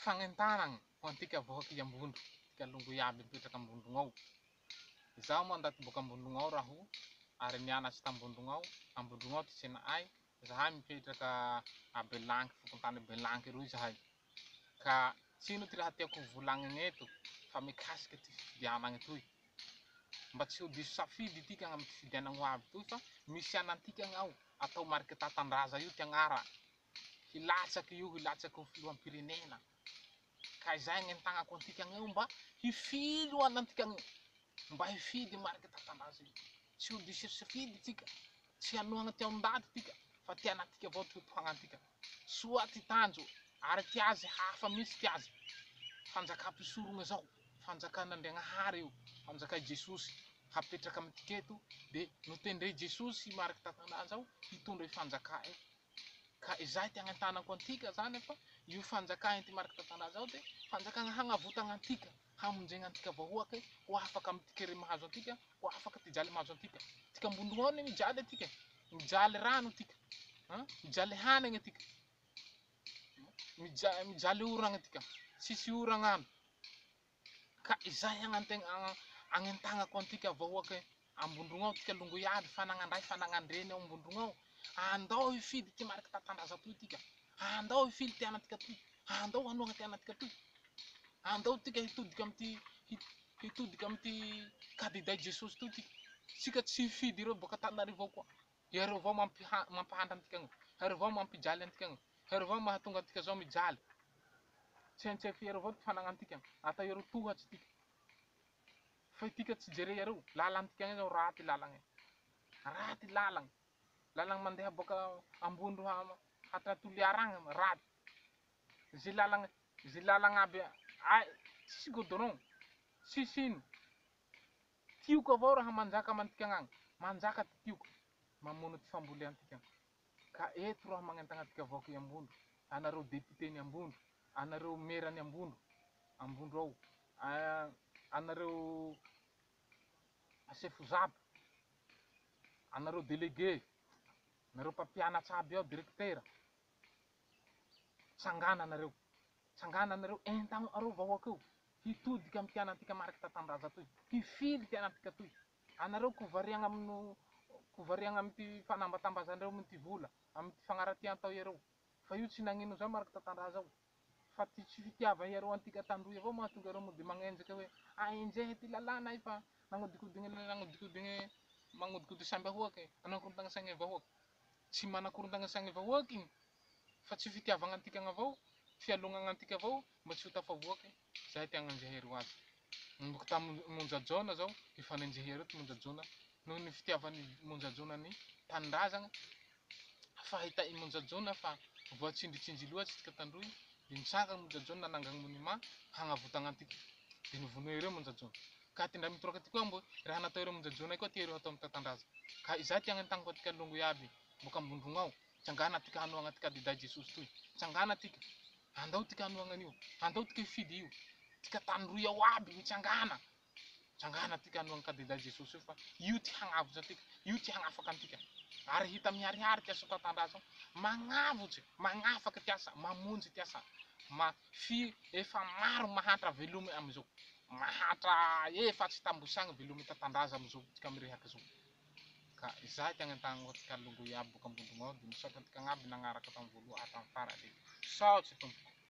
Fagnentanagna ho antika vahoaka i Ambondro, tika longo iaby mipetraka Ambondrogna ao. Izaho moa ndaty boaka Ambondrogna ao raho ary nianatry t'Ambondrogna ao, Ambondrogna ao ty tsena'ay, zahay mipetraka a Belanky, fokontany Belanky eroy zahay. Ka tsy ino ty raha tiako ho volagnina eto fa mikasika ty fifidianagna toy. Mba tsy ho diso safidy tika amy ty fifidianagna ho avy toy fa misy anantika ao atao mariky tatandraza io ty agnara. Hilatsaky io, hilatsaky ho filoham-pirenena. Ka izay agnentagnako antika agneo mba hifily ho anantika agneo. Mba hifidy mariky tatandraza io. Tsy ho diso safidy tika, tsy hanohagna ty ndaty tika fa ty anantika avao ty ho tohagnantika. Soa ty tanjo ary ty azy hafa mihitsy ty azy. Fanjakam-pisorogna zao, fanjakan'Andriagnahary io, fanjaka i Jesosy hapetraka amintika eto de notendrey Jesosy mariky tatandraza ao hitondra io fanjakà io. Ka izay ty agnentanako antika zany fa io fanjakà ity mariky tatandraza ao de fanjakana hagnavotagna antika, hamonjegna antika vahoake ho afaka amy ty kere mahazo antika, ho afaka ty jaly mahazo antika. Tika ambondrogna ao anie mijaly atika e, mijaly rano tika, an, mijaly hanigny atika, mija- mijaly oragna atika, tsisy oragna andro. Ka izay agnantegna agnentagnako antika vahoake Ambondrogna ao, tika longo iaby, fanagnandray, fanagnandreny ao Ambondrogna ao, andao hifidy ty mariky tatandraza toy tika, andao hifily ty anantika toy, andao hanohagna ty anantika toy, andao tika hitodiky amy ty hitodiky amy ty kadiday Jesosy toy tika, tsika tsy hifidy ireo boaka Antananarivo ao koa, iareo avao mampiha mampahantra antika agny, iareo avao mampijaly antika agny, iareo avao mahatonga antika zao mijaly, tsentsefy iareo avao ty fanagnantika, atao iareo tohatsy tika. Fa itika tsy jere iareo, lalantika agny zao raty lalagna e, raty lalagna, lalagna mandeha boaka Ambondro hatra Toliara agny raty, ze lalagna ze lalagna aby ay tsisy goudron, tsisy ino, tioky avao raha manjaka amantika agny, manjaka ty tioky, mamono ty famboleantika. Ka eto raha magnentagna antika vahoaka i Ambondro, anareo député ny Ambondro, anareo maire ny Ambondro, Ambondro ao, anareo sefo zap, anareo délégué, anareo mpampianatra aby ao, directeur, tsangana anareo, tsangana anareo, entagno areo vahoaka io, hitodika amy ty anantika mariky tatandraza toy, hifily ty anantika toy. Anareo ko variagna amino ko variagna amy ty fanambatambazandreo amy ty vola, amy ty fagnaratia atao iareo. Fa io tsy nagnino zao mariky tatandraza ao. Fa ty tsy fitiava iareo antika tandroy avao mahatonga iareo mody magnenjika hoe ahenjehy ty lalàna i fa nagnodikodigny nagnodikodigny magnodikody saim-bahoaky, hanakorontagna saigny vahoaky. Tsy manakorontagna saigny vahoaky igny fa tsy fitiavagna antika avao, fialognagna antika avao mba tsy ho tafavoaky. Zay ty agnenjeha iareo azy. Nanomboka tamin'i Monja Jaona zao, efa nenjeha iareo ty Monja Jaona noho ny fitiavan'i Monja Jaona ny tanindrazagna. Fahita i Monja Jaona fa voatsindritsindry loatsy tika tandroy, de nitsangana Monja Jaona nanangagna monument hagnavotagna antika. De novonoa iareo Monja Jaona. Ka ty ndray mitoraka ty koa mbo raha natao iareo Monja Jaona koa ty iareo hatao amy tantandraza. Ka izay ty agnentagnako antika longo iaby boka ambondrogna ao, tsangana tika hanohagna ty kandida Jesosy toy. Tsangana tika. Andao tika hanohagna an'io, andao tika hifidy io, tika tandroy ao aby mitsangàna, mitsangàna tika hanohagna kandida Jesosy io fa io ty hagnavotsy antika, io ty hagnafaka antika. Ary hita miharihary ty asa tantandraza ao, magnavotse, magnafaka ty asa, mamonjy ty asa. Ma, fi, efa maro mahantra velomy amizao, mahantra efa tsy tambosagny velomy tantandraza amizao tika mirehaky zao. Ka izay ty agnentagnako antika longo iaby boka ambondrogna ao, de misaotra antika agnaby nagnaraka tamy voalohany hatramy farany. Misaotry tompoko.